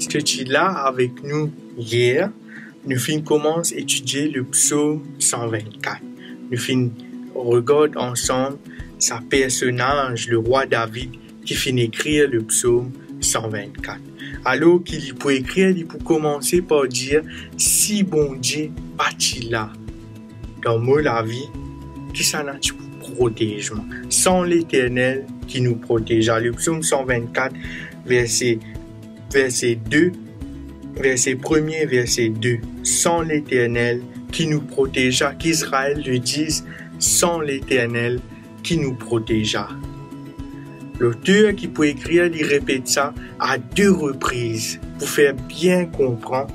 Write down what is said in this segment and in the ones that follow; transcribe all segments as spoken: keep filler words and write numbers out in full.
To ti la avek nou yer, nou finn koumans etidie le psom san vennkat. Nou finn regard ansam sa personaz, lerwa David, ki finn ekrir le psom san vennkat. Alor ki li pou ekrir, li pou koumanse par dir, "Si Bondie pa ti la dan mo lavi, kisannla ti pou protez mwa? San Leternel ki nou protez." Le psom san vennkat, verse, verse de, verse premie, verse de. "San Leternel ki nou proteza", qu'Israël le dise, "San Leternel ki nou proteza." Loter ki pou ekrir, li repet sa a de repriz pou fer bien konpran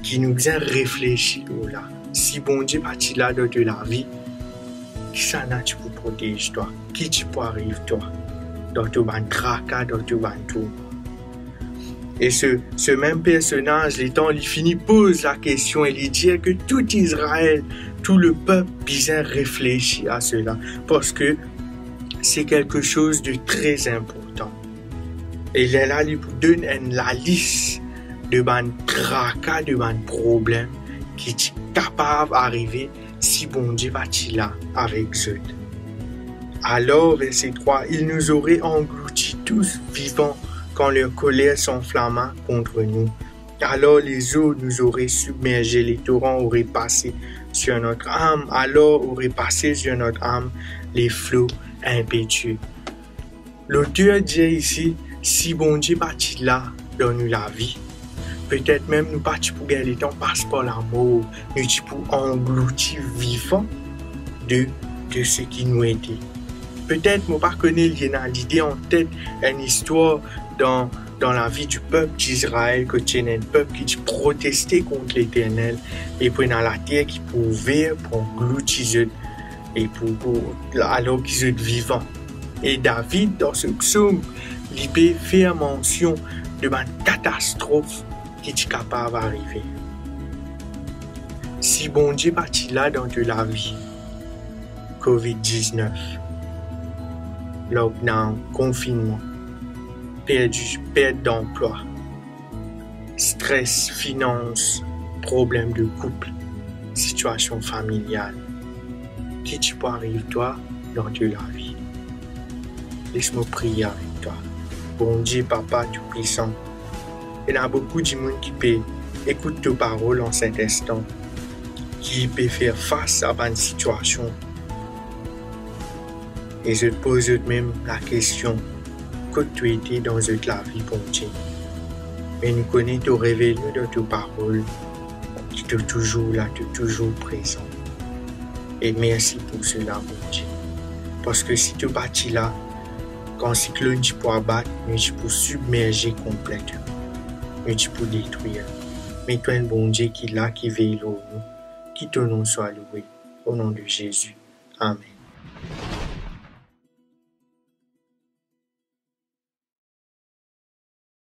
ki nou bizin reflesi lor la. Si Bondie pa ti la dan to lavi, kisannla ti pou protez twa? Ki ti pou ariv twa dan to bann traka, dan to bann tourman? E se, se mem personaz, letan li fini poz lakestion e li dir ke tou Izrael, tou lepep bizin reflesi a sela, parski se kelke soz de tre inportan. E lerla li pou donn enn lalis de bann traka, de bann problem ki ti kapav arive si Bondie pa ti la avek zot. Alors, verset trois, "Ils nous auraient engloutis tous vivants quand leur colère s'enflamma contre nous. Alors les eaux nous auraient submergés, les torrents auraient passé sur notre âme, alors auraient passé sur notre âme les flots impétueux." Loter dir isi, si Bondie pa ti la dan nou lavi, petet mem nou pa ti pou gagn letan pas par lamor, nou ti pou anglouti vivan de, de seki nou ete. Petet, mo pa kone, li ena lide antet enn istwar dan, dan lavi di pep Izrael, kot ti ena enn pep ki ti proteste kont Leternel, e pou ena later ki pou ouver pou anglouti zot, e pou, pou, alor ki zot vivan. E David, dan so psom, li pe fer mansion de bann katastrof ki ti kapav arive. Si Bondie pa ti la dan to lavi, covid diznef, lockdown, konfinnman, perdi, pert danplwa, stres, finans, problem de koup, sitiasion familial, ki ti pou ariv twa dan to lavi? Les mo priye avek twa. Bondie, Papa Toupwisan, ena boukou dimoun ki pe ekout to parol an set instan, ki pe fer fas a bann sitiasion, e zot poz zot mem lakestion, kot to ete dan zot lavi, Bondie? Me nou kone to revel nou dan to parol ki to touzour la, to touzour prezan. E mersi pou sela, Bondie. Parski si to pa ti la, kan siklonn ti pou abat, nou ti pou sibmerze konpletman. Nou ti pou detrir. Me to enn Bondie ki la, ki vey lor nou. Ki to nom swa loue. Au nom de Jésus. Amen.